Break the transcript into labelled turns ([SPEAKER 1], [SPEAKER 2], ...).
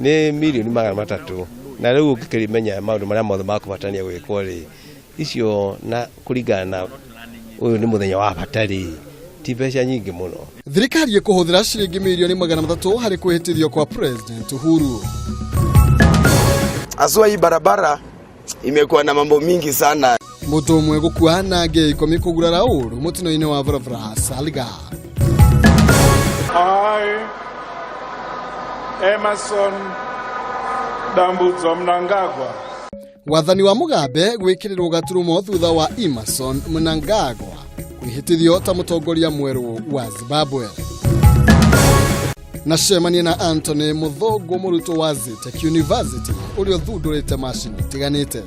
[SPEAKER 1] Nĩ mirioni 300, na rĩu ũngĩkĩmenya maũndũ marĩa mothe makũbatania gwĩkwo rĩ, icio na kũringana na ũyũ nĩ mũthenya wa bata rĩ, ti mbeca nyingĩ mũno.
[SPEAKER 2] Thirikari ĩkũhũthĩra ciringi mirioni 300 harĩ kwĩhĩtithio kwa President Uhuru.
[SPEAKER 3] Haswa hii barabara imekuwa na mambo mingi sana.
[SPEAKER 2] Mũndũ ũmwe gũkua na angĩ 10 kũgurara ũru mũtino-inĩ wa barabara Salga.
[SPEAKER 4] I, Emerson Dambudzo Mnangagwa,
[SPEAKER 2] Wathani wa Mugabe gwĩkĩrĩrwo gaturumo thutha wa Emmerson Mnangagwa kwĩhĩtithio ta mũtongoria mwerũ wa Zimbabwe. Na cemania na Anthony Mũthũngũ, mũrutwo wa Zetech University ũrĩa ũthundũrĩte macini itiganĩte.